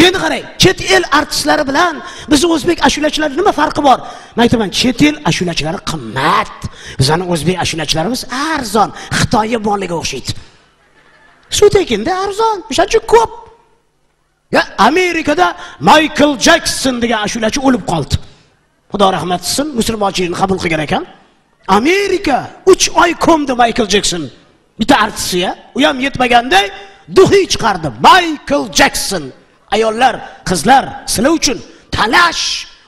Endi qarang, chet el artistlari bilan biz o'zbek ashulachilari nima farqi bor? Men aytaman, chet el ashulachilari qimmat. Bizning o'zbek ashulachilarimiz arzon, Xitoy moliga o'xshaydi. Suv tekinda arzon, o'shancha uchun ko'p. Ya Amerikada Michael Jackson degan ashulachi o'lib qoldi. Xudo rahmat qilsin, musulmonchilikni qabul qilgan ekan. Amerika 3 oy ko'mdi Michael Jackson. Bitta artistiya, u ham yetmaganday duxi chiqardi. Michael Jackson. Ayollar, qizlar, sizlar uchun talash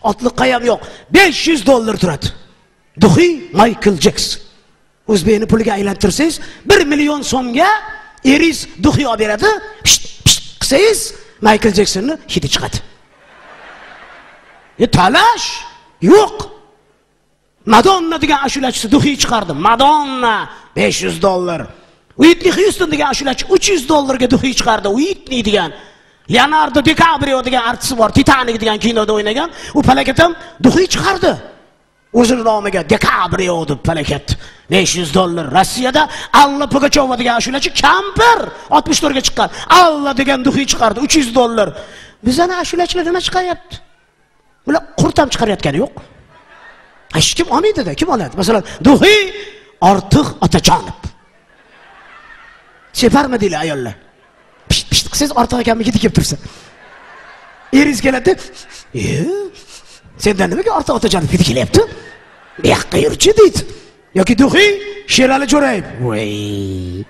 otliqqa ham yo'q. $500 turadi. Duxi Michael Jackson. O'zbekni puliga aylantirsangiz 1 million so'mga eringiz duxi olib beradi. Pisht pisht qilsangiz Michael Jacksonni hidi chiqadi. Talash yo'q. Madonna degan ashulachisi duxi chiqardi. Madonna $500. Whitney Houston degan ashulachi $300 ga duxi chiqardi. Whitney degan. Leonardo DiCaprio degan artist bor, Titanic degan kinoda o'ynagan. U palakat ham duxi chiqardi. O'zini nomiga DiCaprio deb palakat. $500. Rossiyada Alla Pugacheva degan ashulachi kampir 64 ga chiqqan. Alla degan duxi chiqardi $300. Bizani ashulachilar nima chiqaryapti? Bular qurt ham chiqarayotgani yo'q. Hech kim olmaydi-da, kim oladi? Masalan, duxi Ortiq Otajonov. Separmi deylar ayollar? Pisht pisht qilsangiz Ortiq akamni hidi kelib tursa. Eringiz keladi, sendan nimaga Ortiq Otajonov hidi kelyapti? Bu yoqqa yurchi deydi. Yoki duxi Sherali Jo'rayev. Voy.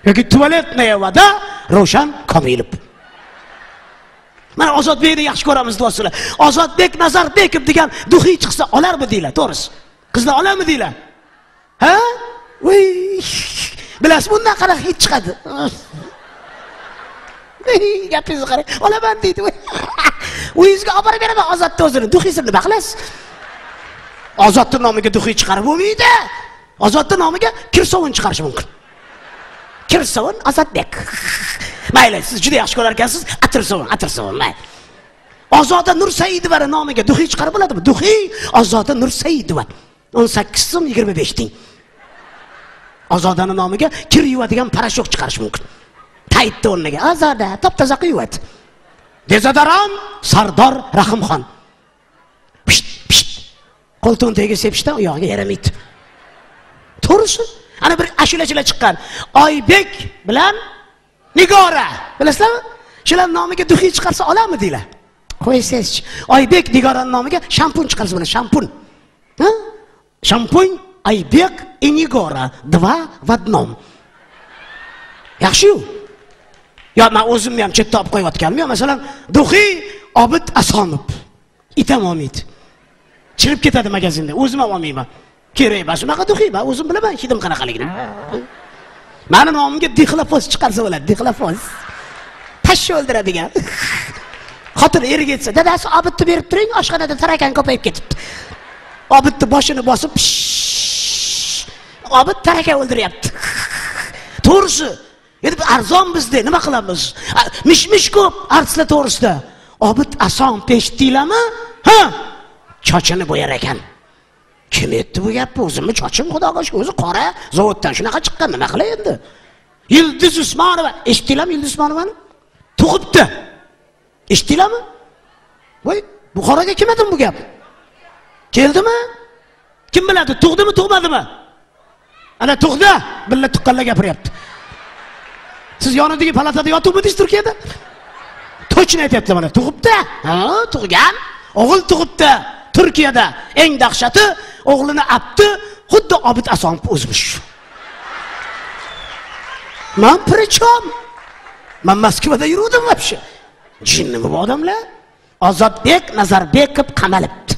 Yoki tualetnaya voda Ravshan Komilov. Mana Ozodbekni yaxshi ko'ramiz do'stlar. Ozodbek Nazarbekov degan duxi chiqsa olarmi deylar, to'g'risi. Qizlar olarmi deylar? Ha? Voy. Bilasiz, bundan qanaqa hid chiqadi? Gapingizni qarang, olaman deydi. Uyingizga olib borib beraman Ozodni o'zini. Duxisini nima qilasiz? Ozodning nomiga duxi chiqarib bo'lmaydi. Ozodning nomiga kir sovun chiqarish mumkin. Kir sovun Ozodbek. Mayli, siz juda yaxshi ko'rar ekansiz, atir sovun, atir sovun, mayli. Ozoda Nursaidova nomiga duxi chiqarib bo'ladimi? Duxi Ozoda Nursaidova. 18 so'm 25 tiyin. Ozodani nomiga kir yuvadigan parashok chiqarish mumkin. Taytni o'rniga Ozoda top-toza qilib. Dezodoran Sardor Rahimxon. Pisht pisht. Qo'ltig'ini tagiga sepishdan u yog'iga yaramaydi. To'g'risi, ana bir ashulachilar chiqqan. Oybek bilan Nigora, bilasizlarmi? Shular nomiga duxi chiqarsa olarmi deylar. Qo'ysangizchi. Oybek Nigorani nomiga shampun chiqarsa bo'ladi, shampun. Ha? Shampun Oybek и Nigora, два в одном. Yaxshi-yu. Yo, men o'zimni ham chetda olib qo'yayotganim yo'q. Masalan, duxi Obid Asomov. Itam olmaydi. Chirib ketadi magazinda. O'zim ham olmayman. Kerak emas unaqa duxi, men o'zim bilaman hidim qanaqaligini. Meni nomimga dixlofos chiqarsa bo'ladi, dixlofos. Pashsha o'ldiradigan. Xotin eriga aytsa, dadasi Obidni berib turing, oshxonada tarakan ko'payib ketibdi. Obidni boshini bosib, Obid tarakan o'ldiryapti. To'g'risi, endi arzon bizda, nima qilamiz? Mish-mish ko'p artistlar to'g'risida. Obid Asomov eshitdinglarmi? Ha? Chochini bo'yar ekan. Kim aytdi bu gapni? O'zimni chochim, Xudoga shukr, o'zi qora, zavoddan shunaqa chiqqan, nima qilay endi? Yulduz Usmonova, eshitdinglarmi Yulduz Usmonovani? Tug'ibdi. Eshitdinglarmi? Voy, Buxoroga kim aytdi bu gap? Keldimi? Kim biladi, tug'dimi, tug'madimi? Ana tug'di, billa tuqqanlar gapiryapti. Siz yonidagi palatada yotibmidingiz Turkiyada? To'chni aytyaptilar mana, tug'ibdi. Ha, tug'gan, o'g'il tug'ibdi. Turkiyada eng dahshati o'g'lini apti, xuddi Obid Asomov o'zimish. Men prичем? Men Moskvada yuruvdim вообще. Jinnimi bu odamlar? Ozodbek Nazarbekov qamalibdi.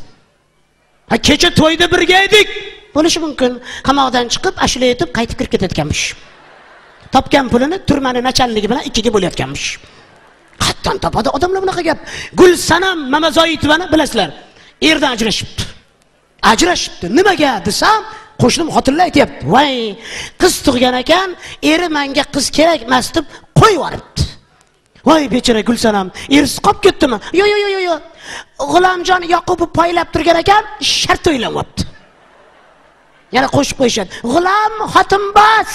Ha, kecha to'yda birga edik. Bo'lishi mumkin. Qamoqdan chiqib, ashula aytib qaytib kirib ketayotganmish. Topgan pulini turmani nachalligi bilan ikkiga bo'layotganmish. Qattan topadi odamlar bunaqa gap. Gulsanam Mamazoitovani bilasizlar. Erdan ajrashibdi. Ajrashibdi. Nimaga desam, qo'shnim xotinlar aytayapti. Voy, qiz tug'gan ekan, eri menga qiz kerak emas deb qo'yib yuboribdi. Voy bechora Gulsanam, erisi qolib ketdimi? Yo yo yo yo. G'ulomjon Yoqubov poylab turgan ekan, shart o'ylanyapti. Yana qo'shib qo'yishadi. G'ulom xotinboz.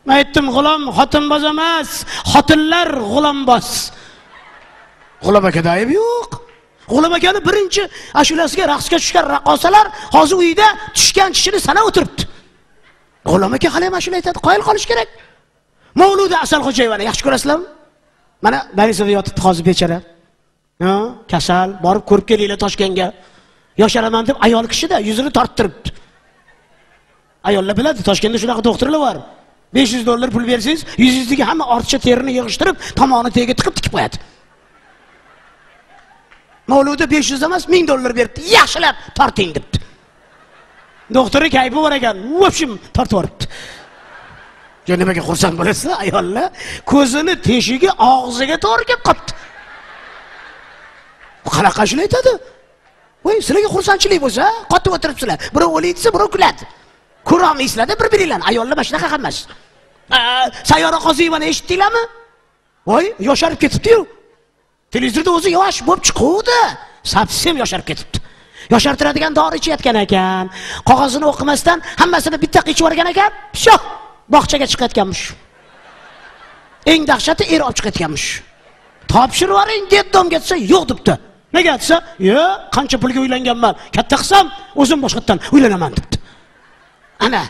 Men aytdim, g'ulom xotinboz emas, xotinlar g'ulomboz. G'ulom akada ayb yo'q. G'ulom akani birinchi ashulasiga raqsga tushgan raqqosalar hozir uyda tushgan tishini sanab o'tiribdi. G'ulom aka hali ham ashula aytadi, qoyil qolish kerak. Mavluda Asalxo'jayevani yaxshi ko'rasizlarmi? Mana больницада yotibdi hozir bechara. Ha, kasal, borib ko'rib kelinglar Toshkentga. Yosharaman deb ayol kishida yuzini torttiribdi. Ayollar biladi, Toshkentda shunaqa doktorlar bor. $500 pul bersangiz, yuzingizdagi hamma ortiqcha terini yig'ishtirib, tomog'ini tagiga tiqib tikib qo'yadi. Mavluda 500 emas, $1000 beribdi. Yaxshilab torting debdi. Doktori kayfi bor ekan, vobshim tortib yuboribdi. Yo nimaga xursand bo'lasizlar ayollar? Ko'zini teshigi og'ziga to'g'ri kelib qolibdi. Qanaqa shuni aytadi? Voy, sizlarga xursandchilik bo'lsa, qotib o'tiribsizlar. Birov o'laydi desa, birov kuladi. Ko'ra olmaysizlar-da bir-biringlarni. Ayollar mana shunaqa hammasi. Sayyora Qoziyevani eshitdinglarmi? Voy, yosharib ketibdi-yu. Televizorda o'zi yosh bo'lib chiquvdi. Совсем yosharib ketibdi. Yoshartiradigan dori ichayotgan ekan. Qog'ozini o'qimasdan hammasini bitta ichib yuborgan ekan. Psho, bog'chaga chiqayotganmish. Eng dahshati er olib chiqayotganmish. Topshirib yuboring, detdomga desa, yo'q debdi. Nega desa, "Yo, qancha pulga uylanganman, katta qilsam o'zim boshqatdan uylanaman" debdi. Ana.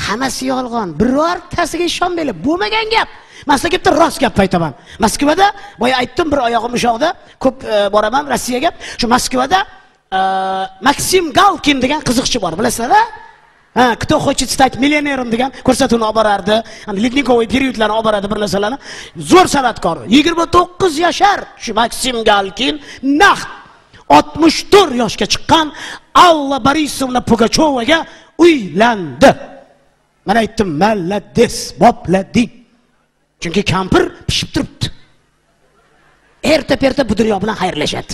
Hammasi yolg'on. Birortasiga ishonmanglar, bo'lmagan gap. Men sizlarga bitta rost gap aytaman. Moskvada, boya aytdim, bir oyog'im ushoqda, ko'p boraman Rossiyaga. Shu Moskvada Maksim Galkin degan qiziqchi bor, bilasizlar-a? Ha, "Кто хочет стать миллионером" degan ko'rsatuvni olib borardi. Ледниковый период larni olib borardi, bir narsalarni. Zo'r san'atkor. 29 yashar shu Maksim Galkin naq 64 yoshga chiqqan Alla Borisovna Pugachovaga uylandi. Men aytdim, "Malades, boplading." Chunki kampir pishib turibdi. Erta-perta bu dunyo bilan xayrlashadi.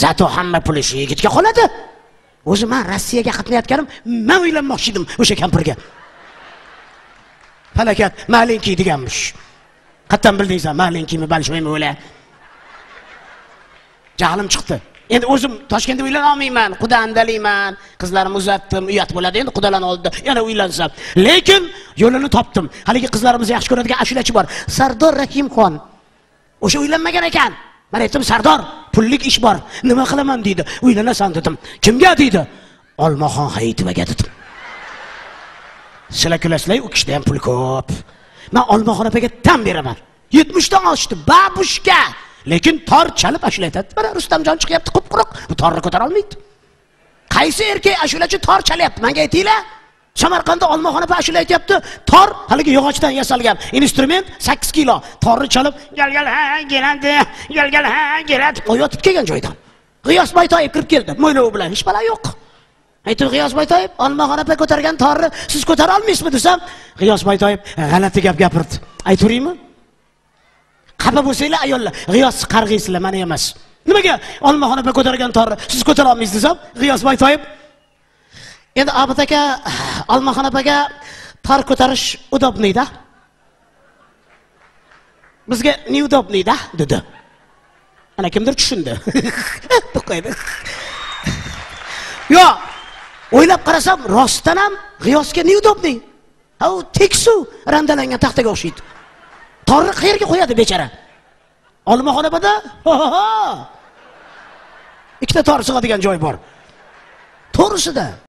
Zato hamma puli shu yigitga qoladi. O'zi men Rossiyaga qatnayotganim, men uylanmoqchi edim o'sha kampirga. Falokat, malenkiy deganmish. Qatdan bildingsan, malenkiymi, balshoymi o'la. Jahlim chiqdi. Endi o'zim Toshkentda uylana olmayman, quda andalayman, qizlarimni uzatdim, uyat bo'ladi endi qudalarni oldida yana uylansam. Lekin yo'lini topdim. Haligi qizlarimizni yaxshi ko'radigan ashulachi bor, Sardor Rahimxon. O'sha uylanmagan ekan. Men aytdim, "Sardor, pullik ish bor. Nima qilaman?" deydi. "Uylanasan" dedim. "Kimga?" deydi. "Olmaxon Hayitovaga" dedim. Sizlar kulasizlar, u kishida ham pul ko'p. Men Olmaxon opaga tan beraman. 70 dan oshdi, babushka. Lekin tor chalib ashula aytadi. Mana Rustamjon chiqyapti qup-quruq, bu torni ko'tara olmaydi. Qaysi erkak ashulachi tor chalyapti? Menga aytinglar. Samarqandda Olmaxon opa ashula aytyapti. Tor haligi yog'ochdan yasalgan instrument 8 kilo. Torni chalib, "Gel-gel ha, keladi, gel-gel ha, keladi." Qo'yotib kelgan joydan. G'iyos Boytoyev kirib keldi, mo'ylovi bilan, hech balo yo'q. Aytdim, "G'iyos Boytoyev, Olmaxon opa ko'targan torni siz ko'tara olmaysizmi?" desam, G'iyos Boytoyev g'alati gap gapirdi. Aytaveraymi? Xafa bo'lsanglar ayollar, G'iyosni qarg'aysizlar, meni emas. Nimaga Olmaxon opa ko'targan torni siz ko'tara olmaysiz desam, G'iyos Boytoyev endi Obid aka, Olmaxon opaga tor ko'tarish udobniyda. Bizga neudobniyda dedi. Ana kimdir tushundi. Deb qo'ydi. Yo, o'ylab qarasam, rostdan ham G'iyosga neudobniy. Ha, u teksu randalangan taxtaga o'xshaydi. Torni qayerga qo'yadi bechara? Olmaxon opada ikkita tor sig'adigan joy bor. To'g'risida.